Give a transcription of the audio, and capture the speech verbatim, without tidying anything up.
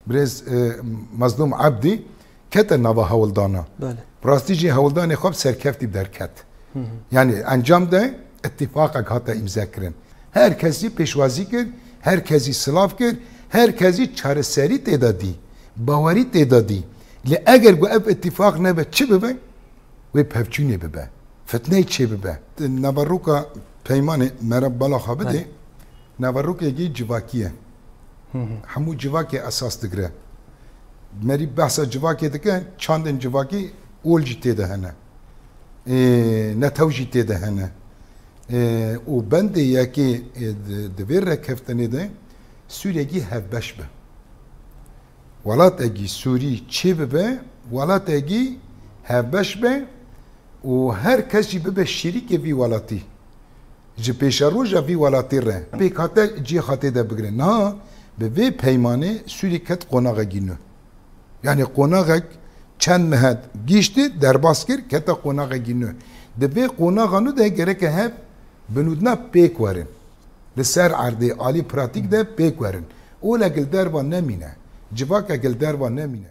Birêz e, Mazlûm Ebdî kete nava hewldana. Belê. Rastî jî hewldanê xwe bi serkeftî derket. Hı hı. Yani encam de ittifaqek hate îmze kirin. Her kesî pêşwazî kir, her kesî silav kir, her kesî çareserî tê de dî, bawerî tê de dî. Lê eger ku ev ittifaq nebe çi bibe? Wê pevçûnê bibe, fitneyê çê bibe. Naveroka peymanê mere bala xwe bidê, Belê. Naverokekî civakî ye. Hı hı. Hemû civakê esas digire. Merî behsa civakê dike, çandên civakî ol jî tê de hene. Ê, netew jî tê de hene. Ê, û bendê yekê, ê, di, di vê rêkeftinê de Sûriyekî hevbeş be. Welatekî Sûrî çê bibe, welatekî hevbeş be û her kes jî bibe şirîkê vî welatî. Ji pêşeroja vî welatî re pêkhate cihê xwe tê de bigire. Niha bi vê peymanê Sûrî ket qonaxekî nû. Yani qonaxek çend mehet giştî, derbas kir, kete qonaxekî nû. Di vê qonaxa nû de gereke hev binûdna pêk werin. Li ser erdê alî pratîk de pêk werin. Olek li derva nemîne. Civakek li derva nemîne.